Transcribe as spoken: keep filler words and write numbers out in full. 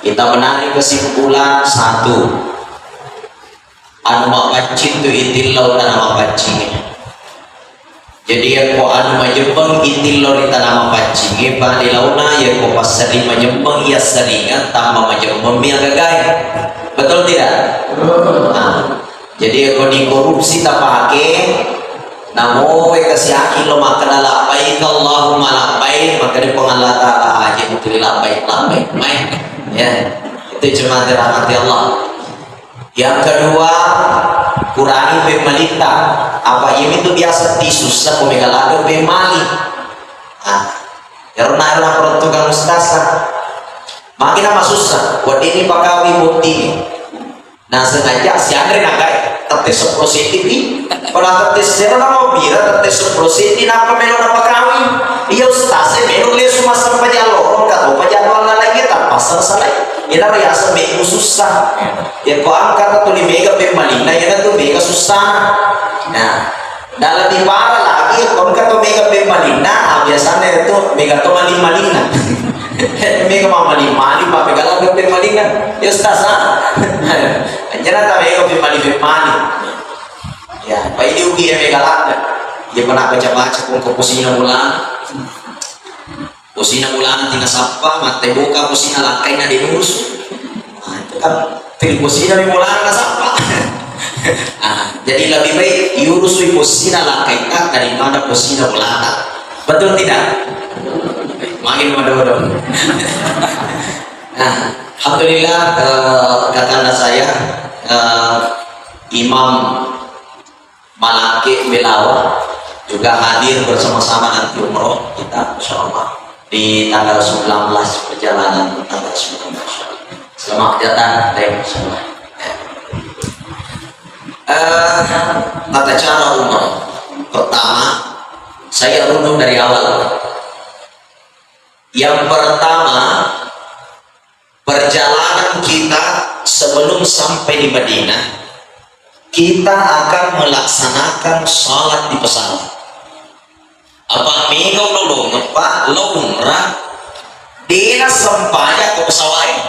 Kita menarik kesimpulan satu. Anu mapaccing tu itillau tana mapaccing. Jadi yakko anu majemmeng itillau ri tana mapaccing, padilauna yakko passering majemmeng iya seringan tambah majemmeng mi agagae. Betul tidak? Nah, jadi yakko dikorupsi tapake, namo we kasiaki lo makkeda labbaik Allahumma labbaik, maka di Puang Allah Ta'ala aja betul labbaik, labbaik. Mai. Ya. Itu cuma dirahmati Allah. Yang kedua, kurangi pemmalitta. Apa iya itu biasa ti susah ko mega ladde pemmali. Ah, ero na ero na peruntukan ustaz. Magi na masussa, wedding ni pakawi botting. Nah, sengaja sianre nagai, tette seppulo senti pi. Pada tette sero na mau pira, tette seppulo senti napa melo na pakawi. Iya ustaz, melo lesu masang pajak lorong, kato pajak dua lainnya, tak pasang salai. Ina riaseng mega susah. Ya ko angka tu tuli mega pemmalinna, ina tu mega susah. Nah, dalam dipara lagi, ko angka tu mega pemmalinna, ah, biasanya itu mega tu maling-malinna. Mega mau maling-maling, pak mega lagi pemmalinna. Ya ustaz, ah. Anjana tak mega pemmaling-pemmaling. Ya, pak ini ugi ya mega lagi. Dia pernah baca-baca, kok posisinya mulai. Posina bolana tina sappa, matte boka posina lakkainna diurusu. Nah, itu kan tuli posina ri bolana nasappa. Ah, jadi lebih baik iurusui posina lakkaita daripada posina bolata. Betul tidak? Makin waduh. Nah, alhamdulillah, eh, kakanda saya, eh, Imam Malaki Belawa juga hadir bersama-sama nanti umroh kita, insya Allah, di tanggal sembilan belas perjalanan, tanggal sembilan belas, insya Allah. Selamat datang, Dek, semua. Eh, tata cara umroh. Pertama, saya runut dari awal. Yang pertama, perjalanan kita sebelum sampai di Madinah, kita akan melaksanakan salat di pesawat. Apa mega ulolongeng, Pak, lo umrah, dena sempajang ko pesawat.